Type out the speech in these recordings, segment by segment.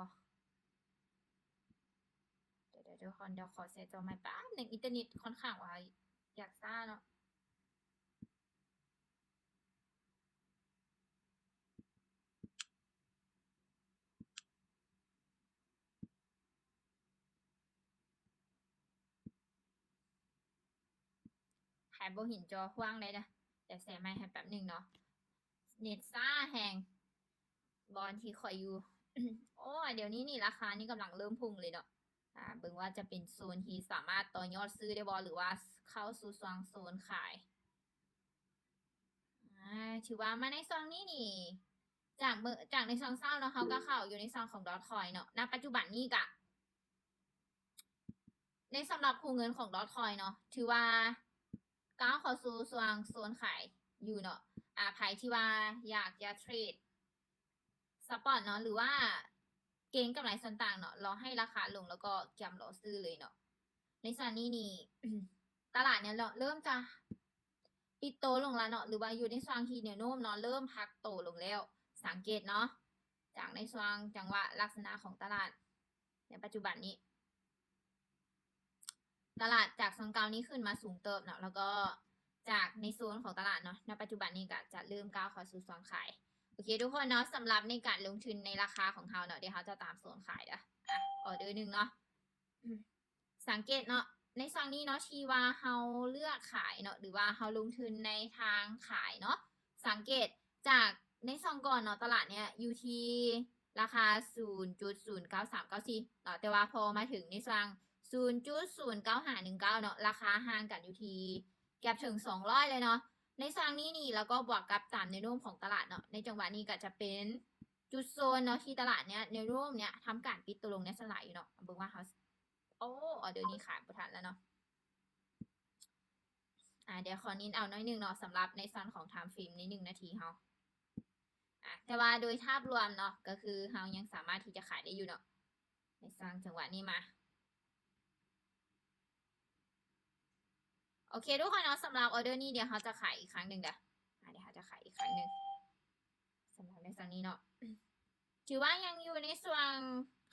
ບໍ່? ດຽວໆ ດຽວ ດຽວຂໍແຊຈໍໃໝ່ແປັບໜຶ່ງ ອິນເຕີເນັດຂ້ອນຂ້າງວ່າຢາກຊ້າເນາະ. ໃຜບໍ່ເຫັນຈໍຫວ່າງໃດເດີ ດຽວແຊໃໝ່ໃຫ້ແປັບໜຶ່ງເນາະ. ເນັດຊ້າແຮງ ບ່ອນທີ່ຂ້ອຍຢູ່. ໂອ້ ດຽວນີ້ນີ້ລາຄານີ້ກຳລັງເລີ່ມພຸ່ງເລີຍເນາະ. ອາ ເບິ່ງວ່າຈະເປັນໂຊນທີ່ສາມາດຕໍ່ຍອດຊື້ໄດ້ບໍ່ ຫຼືວ່າເຂົ້າສູ່ຊ່ວງໂຊນຂາຍ. ອາ ຖືວ່າມາໃນຊ່ວງນີ້ນີ້ ຈາກເບິ່ງ ຈາກໃນຊ່ວງເຊົ້າເນາະ ເຮົາກໍເຂົ້າຢູ່ໃນຊ່ວງຂອງດອດຄອຍເນາະ. ນະປັດຈຸບັນນີ້ກະ ໃນສຳລັບຄູ່ເງິນຂອງດອດຄອຍເນາະ ຖືວ່າກ້າວເຂົ້າສູ່ຊ່ວງໂຊນຂາຍຢູ່ເນາະ. ອາ ໃຜທີ່ວ່າຢາກຈະເທຣດສະປອດເນາະ ຫຼືວ່າເກັງກຳໄລສ່ວນຕ່າງເນາະ ລໍໃຫ້ລາຄາລົງ ແລ້ວກໍກຽມລໍຊື້ເລີຍເນາະ. ໃນຊ່ວງນີ້ນີ້ ຕະຫຼາດເນຍເລີ່ມຈະປິດໂຕລົງແລ້ວເນາະ ຫຼືວ່າຢູ່ໃນຊ່ວງທີ່ແນວໂນ້ມເນາະ ເລີ່ມພັກໂຕລົງແລ້ວ. ສັງເກດເນາະ ຈາກໃນຊ່ວງຈັງຫວະລັກສະນະຂອງຕະຫຼາດໃນປັດຈຸບັນນີ້ ຕະຫຼາດຈາກຊ່ວງເກົ່ານີ້ຂຶ້ນມາສູງເຕີບເນາະ ແລ້ວກໍຈາກໃນໂຊນຂອງຕະຫຼາດເນາະ ໃນປັດຈຸບັນນີ້ກໍຈະເລີ່ມກ້າວເຂົ້າສູ່ຊ່ວງຂາຍ. ໂອເຄທຸກຄົນເນາະ ສຳລັບໃນການລົງທຶນໃນລາຄາຂອງເຮົາເນາະ ດຽວເຮົາຈະຕາມໂຊນຂາຍເດີ. ອາ ອໍເດີໜຶ່ງເນາະ ສັງເກດເນາະ ໃນຊ່ວງນີ້ເນາະ ທີ່ວ່າເຮົາເລືອກຂາຍເນາະ ຫຼືວ່າເຮົາລົງທຶນໃນທາງຂາຍເນາະ ສັງເກດຈາກໃນຊ່ວງກ່ອນເນາະ ຕະຫຼາດເນຍຢູ່ທີ່ລາຄາສູນຈຸດສູນເກົ້າສາມເກົ້າສີ່ເນາະ ແຕ່ວ່າພໍມາເຖິງໃນຊ່ວງສູນຈຸດສູນເກົ້າຫ້າໜຶ່ງເກົ້າເນາະ ລາຄາຫ່າງກັນຢູ່ທີ່ເກືອບເຖິງສອງຮ້ອຍເລີຍເນາະ. ໃນຊ່ວງນີ້ນີ້ ແລ້ວກໍບວກກັບຕາມແນວໂນ້ມຂອງຕະຫຼາດເນາະ ໃນຈັງຫວະນີ້ກໍຈະເປັນຈຸດໂຊນເນາະ ທີ່ຕະຫຼາດເນຍ ແນວໂນ້ມເນຍທຳການປິດໂຕລົງໃນສ່ວນຫຼາຍຢູ່ເນາະ. ເບິ່ງວ່າເຮົາ ໂອ້ ອໍເດີນີ້ຂາຍບໍ່ທັນແລ້ວເນາະ. ອາ ດຽວຂໍເນັ້ນເອົາໜ້ອຍໜຶ່ງເນາະ ສຳລັບໃນສ່ວນຂອງ time frame ໃນໜຶ່ງນາທີເຮົາ. ອາ ແຕ່ວ່າໂດຍພາບລວມເນາະ ກໍຄືເຮົາຍັງສາມາດທີ່ຈະຂາຍໄດ້ຢູ່ເນາະ ໃນຊ່ວງຈັງຫວະນີ້ມາ. ໂອເຄທຸກຄົນເນາະ ສຳລັບອໍເດີນີ້ ດຽວເຮົາຈະຂາຍອີກຄັ້ງໜຶ່ງເດີ. ອາ ດຽວເຮົາຈະຂາຍອີກຄັ້ງໜຶ່ງ ສຳລັບໃນຊ່ວງນີ້ເນາະ ຖືວ່າຍັງຢູ່ໃນຊ່ວງ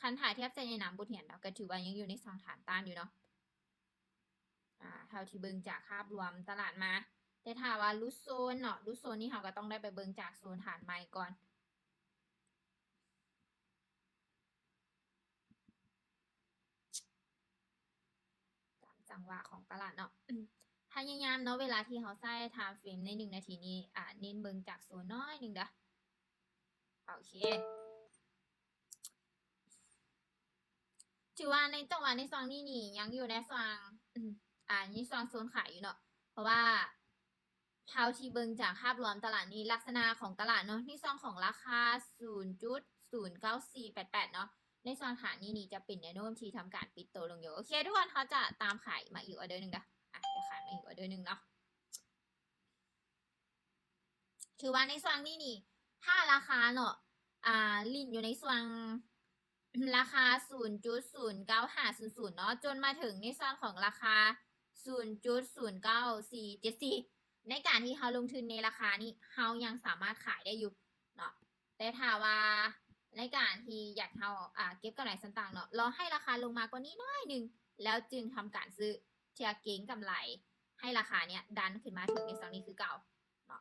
ຄັນຖ້າທຽບໃສ່ໃນນາມບົດຮຽນເນາະ ກໍຖືວ່າຍັງຢູ່ໃນຊ່ວງຖານຕ້ານຢູ່ເນາະ. ອາ ເທົ່າທີ່ເບິ່ງຈາກພາບລວມຕະຫຼາດມາ ແຕ່ຖ້າວ່າຫຼຸດໂຊນເນາະ ຫຼຸດໂຊນນີ້ ເຮົາກໍຕ້ອງໄດ້ໄປເບິ່ງຈາກໂຊນຖານໃໝ່ກ່ອນ. ຕາມຈັງຫວະຂອງຕະຫຼາດເນາະ ພະຍາຍາມເນາະ ເວລາທີ່ເຮົາໃຊ້ time frame ໃນໜຶ່ງນາທີນີ້ ອາ ເນັ້ນເບິ່ງຈາກໂຊນໜ້ອຍໜຶ່ງເດີ. ໂອເຄ ຖືວ່າໃນຈັງຫວະໃນຊ່ວງນີ້ນີ້ ຍັງຢູ່ໃນຊ່ວງ ອາ ໃນຊ່ວງໂຊນຂາຍຢູ່ເນາະ ເພາະວ່າ ເທົ່າທີ່ເບິ່ງຈາກພາບລວມຕະຫຼາດນີ້ ລັກສະນະຂອງຕະຫຼາດເນາະ ໃນຊ່ວງຂອງລາຄາສູນຈຸດສູນເກົ້າສີ່ແປດແປດເນາະ ໃນຊ່ວງຂາຍນີ້ນີ້ ຈະເປັນແນວໂນ້ມທີ່ທຳການປິດໂຕລົງຢູ່. ໂອເຄທຸກຄົນ ເຮົາຈະຕາມຂາຍມາອີກອໍເດີໜຶ່ງເດີ. ອາ ດຽວຂາຍມາອີກອໍເດີໜຶ່ງເນາະ. ຖືວ່າໃນຊ່ວງນີ້ນີ້ ຖ້າລາຄາເນາະ ອາ ຫຼິ້ນຢູ່ໃນຊ່ວງ ລາຄາສູນຈຸດສູນເກົ້າຫ້າສູນເນາະ ຈົນມາເຖິງໃນສ່ວນຂອງລາຄາສູນຈຸດສູນເກົ້າສີ່ເຈັດສີ່ ໃນການທີ່ເຮົາລົງທຶນໃນລາຄານີ້ ເຮົາຍັງສາມາດຂາຍໄດ້ຢູ່ເນາະ. ແຕ່ຖ້າວ່າໃນການທີ່ຢາກເຮົາ ອາ ເກັບກຳໄລສ່ວນຕ່າງເນາະ ລໍໃຫ້ລາຄາລົງມາກວ່ານີ້ໜ້ອຍໜຶ່ງ ແລ້ວຈຶ່ງທຳການຊື້ ເພື່ອເກັງກຳໄລ ໃຫ້ລາຄາເນຍດັນຂຶ້ນມາເຖິງໃນຊ່ວງນີ້ຄືເກົ່າເນາະ.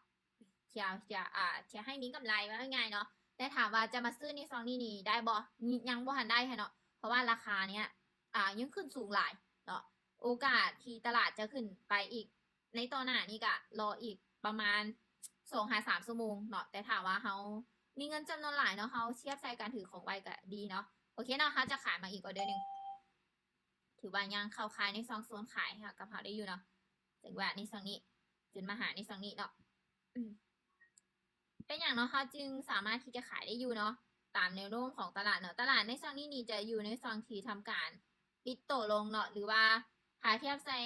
ເພື່ອ ເພື່ອ ອ່າ ເພື່ອໃຫ້ມີກຳໄລ ເວົ້າງ່າຍໆເນາະ. ແຕ່ຖາມວ່າຈະມາຊື້ໃນຊ່ວງນີ້ນີ້ໄດ້ບໍ່? ຍັງບໍ່ທັນໄດ້ຫັ້ນເນາະ ເພາະວ່າລາຄາເນຍ ອ່າ ຍັງຂຶ້ນສູງຫຼາຍເນາະ. ໂອກາດທີ່ຕະຫຼາດຈະຂຶ້ນໄປອີກໃນຕໍ່ໜ້ານີ້ກະລໍອີກປະມານສອງຫາສາມຊົ່ວໂມງເນາະ. ແຕ່ຖ້າວ່າເຮົາມີເງິນຈຳນວນຫຼາຍເນາະ ເຮົາທຽບໃສ່ການຖືຂອງໄວ້ກະດີເນາະ. ໂອເຄເນາະ ເຮົາຈະຂາຍມາອີກອໍເດີໜຶ່ງ. ຖືວ່າຍັງເຂົ້າຂ່າຍໃນຊ່ວງໂຊນຂາຍໃຫ້ກັບເຮົາໄດ້ຢູ່ເນາະ ຈັງຫວະໃນຊ່ວງນີ້ ຈົນມາຫາໃນຊ່ວງນີ້ເນາະ. ເປັນຫຍັງເນາະ ເຮົາຈຶ່ງສາມາດທີ່ຈະຂາຍໄດ້ຢູ່ເນາະ ຕາມແນວໂນ້ມຂອງຕະຫຼາດເນາະ. ຕະຫຼາດໃນຊ່ວງນີ້ນີ້ຈະຢູ່ໃນຊ່ວງທີ່ທຳການປິດໂຕລົງເນາະ ຫຼືວ່າຖ້າທຽບໃສ່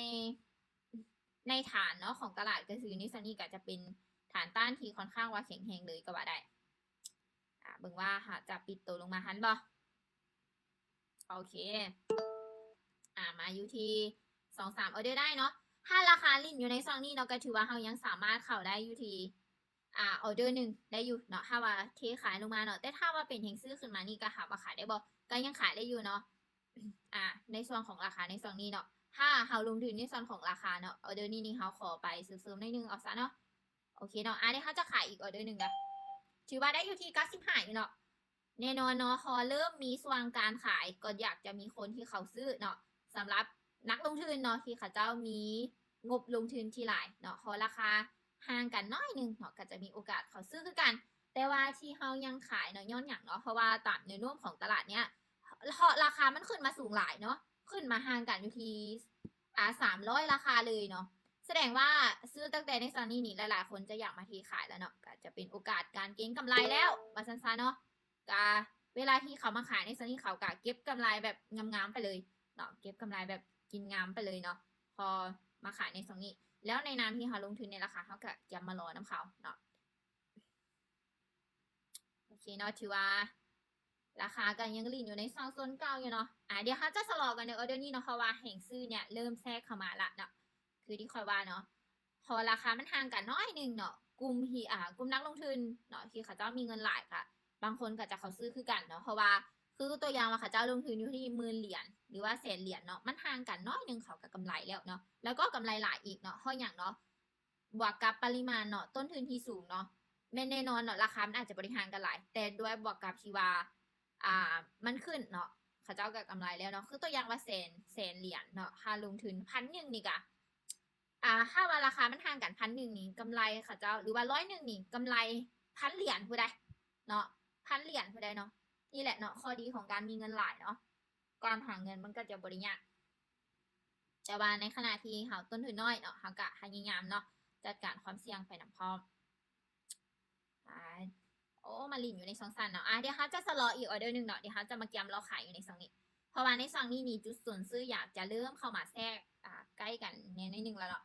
ໃນຖານເນາະຂອງຕະຫຼາດ ກໍຄືໃນຊ່ວງນີ້ກໍຈະເປັນຖານຕ້ານທີ່ຄ່ອນຂ້າງວ່າແຂງແຮງເລີຍກໍວ່າໄດ້. ອາ ເບິ່ງວ່າເຮົາຈະປິດໂຕລົງມາທັນບໍ່? ໂອເຄ ອາ ມາຢູ່ທີ່ສອງສາມອໍເດີໄດ້ເນາະ. ຖ້າລາຄາຫຼິ້ນຢູ່ໃນຊ່ວງນີ້ເນາະ ກໍຖືວ່າເຮົາຍັງສາມາດເຂົ້າໄດ້ຢູ່ທີ່ ອ່າ ອໍເດີໜຶ່ງໄດ້ຢູ່ເນາະ ຖ້າວ່າເທຂາຍລົງມາເນາະ. ແຕ່ຖ້າວ່າເປັນແຮງຊື້ຂຶ້ນມານີ້ ກໍຖາມວ່າຂາຍໄດ້ບໍ່? ກໍຍັງຂາຍໄດ້ຢູ່ເນາະ. ອ່າ ໃນສ່ວນຂອງລາຄາໃນຊ່ວງນີ້ເນາະ ຖ້າເຮົາລົງທຶນໃນສ່ວນຂອງລາຄາເນາະ ອໍເດີນີ້ນີ້ເຮົາຂໍໄປເສີມໆໜ້ອຍໜຶ່ງເອົາຊະເນາະ. ໂອເຄເນາະ ອ່າ ດຽວເຮົາຈະຂາຍອີກອໍເດີໜຶ່ງນະ ຖືວ່າໄດ້ຢູ່ທີ່ເກົ້າສິບຫ້າຢູ່ເນາະ. ແນ່ນອນເນາະ ເຮົາເລີ່ມມີຊ່ວງການຂາຍ ກໍຢາກຈະມີຄົນທີ່ເຂົາຊື້ເນາະ. ສຳລັບນັກລົງທຶນເນາະ ທີ່ເຂົາເຈົ້າມີງົບລົງທຶນທີ່ຫຼາຍເນາະ ເພາະລາຄາຫ່າງກັນໜ້ອຍໜຶ່ງເນາະ ກໍຈະມີໂອກາດເຂົາຊື້ຄືກັນ. ແຕ່ວ່າທີ່ເຮົາຍັງຂາຍເນາະ ຍ້ອນຫຍັງເນາະ? ເພາະວ່າຕາມແນວໂນ້ມຂອງຕະຫຼາດເນີ້ຍ ເພາະລາຄາມັນຂຶ້ນມາສູງຫຼາຍເນາະ ຂຶ້ນມາຫ່າງກັນຢູ່ທີ່ ອ່າ ສາມຮ້ອຍລາຄາເລີຍເນາະ. ສະແດງວ່າຊື້ຕັ້ງແຕ່ໃນຕອນນີ້ນີ້ ຫຼາຍໆຄົນຈະຢາກມາເທຂາຍແລ້ວເນາະ ກໍຈະເປັນໂອກາດການເກັງກຳໄລແລ້ວ ວ່າຊັ້ນຊະເນາະ. ກະເວລາທີ່ເຂົາມາຂາຍໃນຊ່ວງນີ້ ເຂົາກະເກັບກຳໄລແບບງາມໆໄປເລີຍເນາະ ເກັບກຳໄລແບບກິນງາມໄປເລີຍເນາະ ພໍມາຂາຍໃນຊ່ວງນີ້. ແລ້ວໃນນາມທີ່ເຮົາລົງທຶນໃນລາຄາ ເຮົາກະກຽມມາລໍນຳເຂົາເນາະ. ໂອເຄເນາະ ຖືວ່າລາຄາກະຍັງຫຼິ້ນຢູ່ໃນຊ່ວງໂຊນເກົ່າຢູ່ເນາະ. ອ່າ ດຽວເຮົາຈະຊະລໍກັນໃນອໍເດີນີ້ເນາະ ເພາະວ່າແຮງຊື້ເນີ້ຍເລີ່ມແຊກເຂົ້າມາລະເນາະ ຄືທີ່ຂ້ອຍວ່າເນາະ ເພາະວ່າລາຄາມັນຫ່າງກັນໜ້ອຍໜຶ່ງເນາະ. ກຸ່ມທີ່ ອ່າ ກຸ່ມນັກລົງທຶນເນາະ ທີ່ເຂົາເຈົ້າມີເງິນຫຼາຍກະ ບາງຄົນກໍຈະເຂົ້າຊື້ຄືກັນເນາະ ເພາະວ່າຄືຕົວຢ່າງວ່າເຂົາເຈົ້າລົງທຶນຢູ່ທີ່ໝື່ນຫຼຽນ ຫຼືວ່າແສນຫຼຽນເນາະ ມັນຫ່າງກັນໜ້ອຍໜຶ່ງ ເຂົາກໍກຳໄລແລ້ວເນາະ ແລ້ວກໍກຳໄລຫຼາຍອີກເນາະ. ເພາະຫຍັງເນາະ? ບວກກັບປະລິມານເນາະ ຕົ້ນທຶນທີ່ສູງເນາະ ແມ່ນແນ່ນອນເນາະ ລາຄາມັນອາດຈະບໍ່ໄດ້ຫ່າງກັນຫຼາຍ ແຕ່ດ້ວຍບວກກັບທີ່ວ່າ ອ່າ ມັນຂຶ້ນເນາະ ເຂົາເຈົ້າກໍກຳໄລແລ້ວເນາະ. ຄືຕົວຢ່າງວ່າແສນ ແສນຫຼຽນເນາະ ຖ້າລົງທຶນພັນໜຶ່ງນີ້ກະ ອ່າ ຖ້າວ່າລາຄາມັນຫ່າງກັນພັນໜຶ່ງນີ້ ກຳໄລເຂົາເຈົ້າ ຫຼືວ່າຮ້ອຍໜຶ່ງນີ້ ກຳໄລພັນຫຼຽນພຸ້ນໃດ໋ເນາະ ພັນຫຼຽນພຸ້ນໃດ໋ເນາະ. ນີ້ແຫຼະເນາະ ຂໍ້ດີຂອງການມີເງິນຫຼາຍເນາະ ການຫາເງິນມັນກໍຈະບໍ່ໄດ້ຍາກ. ແຕ່ວ່າໃນຂະນະທີ່ເຮົາຕົ້ນທຶນນ້ອຍເນາະ ເຮົາກະພະຍາຍາມເນາະ ຈັດການຄວາມສ່ຽງໄປນຳພ້ອມ. ອ່າ ໂອ້ ມາຫຼິ້ນຢູ່ໃນຊ່ອງສັ້ນເນາະ. ອ່າ ດຽວເຮົາຈະຊະລໍອີກອໍເດີໜຶ່ງເນາະ ດຽວເຮົາຈະມາກຽມລໍຂາຍຢູ່ໃນຊ່ອງນີ້ ເພາະວ່າໃນຊ່ອງນີ້ນີ້ ຈຸດສົນຊື້ຢາກຈະເລີ່ມເຂົ້າມາແຊກ ອ່າ ໃກ້ກັນແດ່ໜ້ອຍໜຶ່ງແລ້ວເນາະ.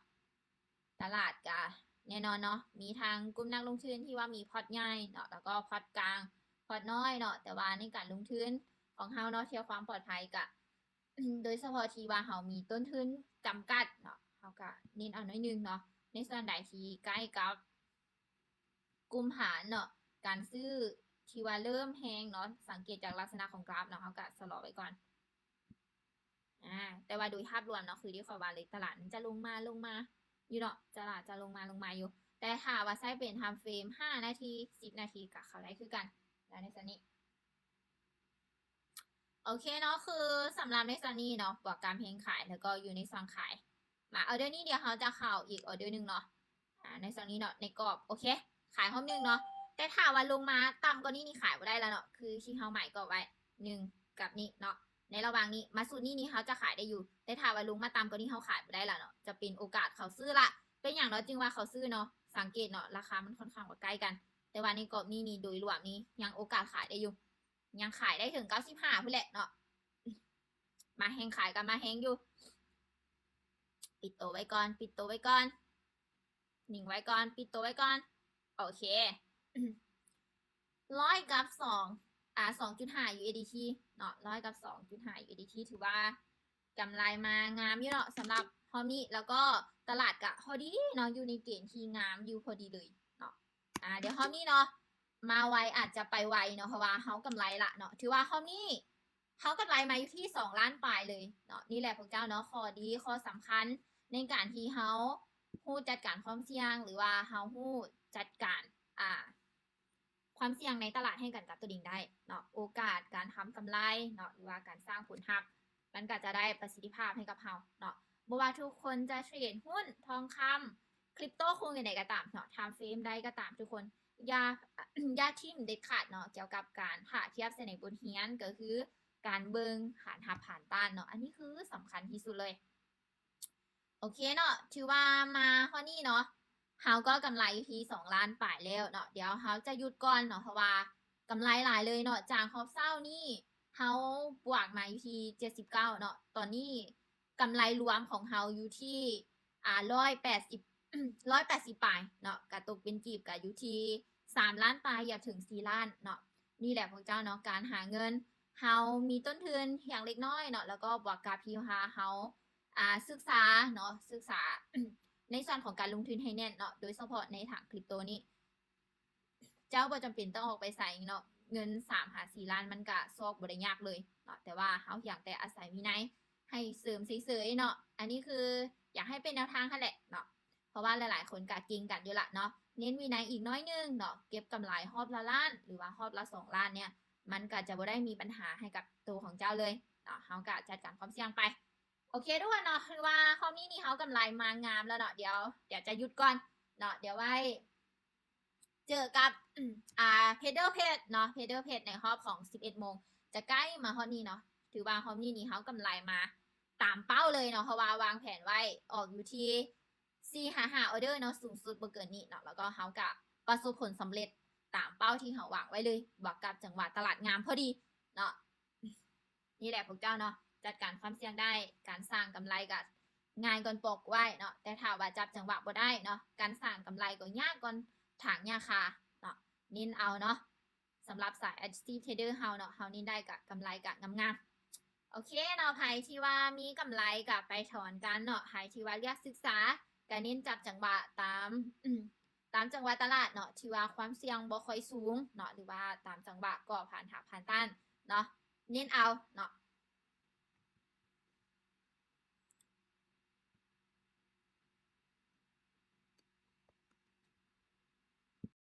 ຕະຫຼາດກະແນ່ນອນເນາະ ມີທັງກຸ່ມນັກລົງທຶນທີ່ວ່າມີພອດໃຫຍ່ເນາະ ແລ້ວກໍພອດກາງ ພອດນ້ອຍເນາະ. ແຕ່ວ່າໃນການລົງທຶນຂອງເຮົາເນາະ ເພື່ອຄວາມປອດໄພກະ ໂດຍສະເພາະທີ່ວ່າເຮົາມີຕົ້ນທຶນຈຳກັດເນາະ ເຮົາກະເນັ້ນເອົາໜ້ອຍໜຶ່ງເນາະ ໃນສ່ວນໃດທີ່ໃກ້ກັບກຸ່ມຖານເນາະ ການຊື້ທີ່ວ່າເລີ່ມແຮງເນາະ ສັງເກດຈາກລັກສະນະຂອງກຣາຟເນາະ ເຮົາກະຊະລໍໄວ້ກ່ອນ. ອ່າ ແຕ່ວ່າໂດຍພາບລວມເນາະ ຄືທີ່ຂ້ອຍວ່າເລີຍ ຕະຫຼາດມັນຈະລົງມາລົງມາຢູ່ເນາະ ຕະຫຼາດຈະລົງມາລົງມາຢູ່. ແຕ່ຖ້າວ່າໃຊ້ເປັນທາມເຟຣມຫ້ານາທີ ສິບນາທີ ກະເຂົ້າໄດ້ຄືກັນ ແລ້ວໃນສ່ວນນີ້ ໂອເຄເນາະ ຄືສຳລັບໃນຊ່ວງນີ້ເນາະ ບວກກັບແຮງຂາຍ ແລ້ວກໍຢູ່ໃນຊ່ວງຂາຍ ມາ ອໍເດີນີ້ ດຽວເຮົາຈະເຂົ້າອີກອໍເດີໜຶ່ງເນາະ ອ່າ ໃນຊ່ວງນີ້ເນາະ ໃນກອບ ໂອເຄ ຂາຍຮອບໜຶ່ງເນາະ. ແຕ່ຖ້າວ່າລົງມາຕ່ຳກວ່ານີ້ນີ້ຂາຍບໍ່ໄດ້ແລ້ວເນາະ ຄືທີ່ເຮົາໝາຍກອບໄວ້ ໜຶ່ງ ກັບນີ້ເນາະ ໃນລະຫວ່າງນີ້ມາຊຸດນີ້ນີ້ເຮົາຈະຂາຍໄດ້ຢູ່ ແຕ່ຖ້າວ່າລົງມາຕ່ຳກວ່ານີ້ເຮົາຂາຍບໍ່ໄດ້ແລ້ວເນາະ ຈະເປັນໂອກາດເຂົາຊື້ລະ. ເປັນຫຍັງເນາະຈຶ່ງວ່າເຂົາຊື້ເນາະ? ສັງເກດເນາະ ລາຄາມັນຄ່ອນຂ້າງວ່າໃກ້ກັນ ແຕ່ວ່າໃນກອບນີ້ນີ້ໂດຍລວມນີ້ຍັງໂອກາດຂາຍໄດ້ຢູ່ ຍັງຂາຍໄດ້ເຖິງເກົ້າສິບຫ້າພຸ້ນແຫຼະເນາະ. ມາແຮງຂາຍກໍມາແຮງຢູ່ ປິດໂຕໄວ້ກ່ອນ ປິດໂຕໄວ້ກ່ອນ ນິ່ງໄວ້ກ່ອນ ປິດໂຕໄວ້ກ່ອນ ໂອເຄ ຮ້ອຍກັບສອງ ອ່າ ສອງຈຸດຫ້າ ຢູເອສດີທີເນາະ ຮ້ອຍກັບສອງຈຸດຫ້າ ຢູເອສດີທີ ຖືວ່າກຳໄລມາງາມຢູ່ເນາະ ສຳລັບຮອບນີ້ ແລ້ວກໍຕະຫຼາດກະພໍດີເນາະ ຢູ່ໃນເກນທີ່ງາມຢູ່ພໍດີເລີຍເນາະ. ອ່າ ດຽວຮອບນີ້ເນາະ ມາໄວອາດຈະໄປໄວເນາະ ເພາະວ່າເຮົາກຳໄລລະເນາະ ຖືວ່າຮອບນີ້ເຮົາກຳໄລມາຢູ່ທີ່ສອງລ້ານປາຍເລີຍເນາະ. ນີ້ແຫຼະພວກເຈົ້າເນາະ ຂໍ້ດີ ຂໍ້ສຳຄັນໃນການທີ່ເຮົາຮູ້ຈັດການຄວາມສ່ຽງ ຫຼືວ່າເຮົາຮູ້ຈັດການ ອ່າ ຄວາມສ່ຽງໃນຕະຫຼາດໃຫ້ກັນກັບຕົວເອງໄດ້ເນາະ ໂອກາດການທຳກຳໄລເນາະ ຫຼືວ່າການສ້າງຜົນຮັບ ມັນກໍຈະໄດ້ປະສິດທິພາບໃຫ້ກັບເຮົາເນາະ. ບໍ່ວ່າທຸກຄົນຈະເທຣດຫຸ້ນ ທອງຄຳ ຄຣິບໂຕ ຄວງໃດກໍຕາມເນາະ ທາມເຟຣມໃດກໍຕາມ ທຸກຄົນຢ່າ ຢ່າຖິ້ມເດັດຂາດເນາະ ກ່ຽວກັບການຖ້າທຽບໃສ່ໃນບົດຮຽນ ກໍຄືການເບິ່ງຖານຮັບຖານຕ້ານເນາະ ອັນນີ້ຄືສຳຄັນທີ່ສຸດເລີຍ. ໂອເຄເນາະ ຖືວ່າມາຮອດນີ້ເນາະ ເຮົາກໍກຳໄລຢູ່ທີ່ສອງລ້ານປາຍແລ້ວເນາະ. ດຽວເຮົາຈະຢຸດກ່ອນເນາະ ເພາະວ່າກຳໄລຫຼາຍເລີຍເນາະ ຈາກຮອບເຊົ້ານີ້ເຮົາບວກມາຢູ່ທີ່ເຈັດສິບເກົ້າເນາະ ຕອນນີ້ກຳໄລລວມຂອງເຮົາຢູ່ທີ່ ອ່າ ຮ້ອຍແປດສິບ ຮ້ອຍແປດສິບປາຍເນາະ ກະຕົກເປັນກີບກະຢູ່ທີ່ສາມລ້ານປາຍ ຢາກເຖິງສີ່ລ້ານເນາະ. ນີ້ແຫຼະພວກເຈົ້າເນາະ ການຫາເງິນ ເຮົາມີຕົ້ນທຶນພຽງເລັກນ້ອຍເນາະ ແລ້ວກໍບວກກັບທີ່ວ່າເຮົາ ອ່າ ສຶກສາເນາະ ສຶກສາໃນສ່ວນຂອງການລົງທຶນໃຫ້ແໜ້ນເນາະ ໂດຍສະເພາະໃນທາງຄຣິບໂຕນີ້ ເຈົ້າບໍ່ຈຳເປັນຕ້ອງອອກໄປໃສເນາະ ເງິນສາມຫາສີ່ລ້ານມັນກະຊອກບໍ່ໄດ້ຍາກເລີຍເນາະ ແຕ່ວ່າເຮົາພຽງແຕ່ອາໄສວິໄນໃຫ້ເສີມເສີຍໆເນາະ. ອັນນີ້ຄືຢາກໃຫ້ເປັນແນວທາງຫັ້ນແຫຼະເນາະ ເພາະວ່າຫຼາຍໆຄົນກະເກັ່ງກັນຢູ່ລະເນາະ ເນັ້ນວິໄນອີກໜ້ອຍໜຶ່ງເນາະ ເກັບກຳໄລຮອບລະລ້ານ ຫຼືວ່າຮອບລະສອງລ້ານເນີ້ຍ ມັນກະຈະບໍ່ໄດ້ມີບັນຫາໃຫ້ກັບໂຕຂອງເຈົ້າເລີຍເນາະ ເຮົາກະຈັດການຄວາມສ່ຽງໄປ. ໂອເຄທຸກຄົນເນາະ ຄືວ່າຮອບນີ້ນີ້ເຮົາກຳໄລມາງາມແລ້ວເນາະ ດຽວ ດຽວຈະຢຸດກ່ອນເນາະ ດຽວໄວ້ເຈີກັບ ອາ Paddle Page ເນາະ Paddle Page ໃນຮອບຂອງສິບເອັດໂມງ ຈະໃກ້ມາຮອດນີ້ເນາະ. ຖືວ່າຮອບນີ້ນີ້ເຮົາກຳໄລມາຕາມເປົ້າເລີຍເນາະ ເພາະວ່າວາງແຜນໄວ້ອອກຢູ່ທີ່ສີ່ຫາຫ້າອອເດີເນາະ ສູງສຸດບໍ່ເກີນນີ້ເນາະ ແລ້ວກໍເຮົາກະປະສົບຜົນສຳເລັດຕາມເປົ້າທີ່ເຮົາວາງໄວ້ເລີຍ ບວກກັບຈັງຫວະຕະຫຼາດງາມພໍດີເນາະ. ນີ້ແຫຼະພວກເຈົ້າເນາະ ຈັດການຄວາມສ່ຽງໄດ້ ການສ້າງກຳໄລກະງ່າຍກ່ອນປອກກວາຍເນາະ ແຕ່ຖ້າວ່າຈັບຈັງຫວະບໍ່ໄດ້ເນາະ ການສ້າງກຳໄລກໍຍາກກ່ອນຖາງຫຍ້າຄາເນາະ. ເນັ້ນເອົາເນາະ ສຳລັບສາຍ Active Trader ເຮົາເນາະ ເຮົາເນັ້ນໄດ້ກະກຳໄລກະງາມໆ. ໂອເຄເນາະ ໃຜທີ່ວ່າມີກຳໄລກະໄປຖອນກັນເນາະ ໃຜທີ່ວ່າເລືອກສຶກສາກະເນັ້ນຈັບຈັງຫວະຕາມ ຕາມຈັງຫວະຕະຫຼາດເນາະ ທີ່ວ່າຄວາມສ່ຽງບໍ່ຄ່ອຍສູງເນາະ ຫຼືວ່າຕາມຈັງຫວະກໍຜ່ານຮັບຜ່ານຕ້ານເນາະ ເນັ້ນເອົາເນາະ.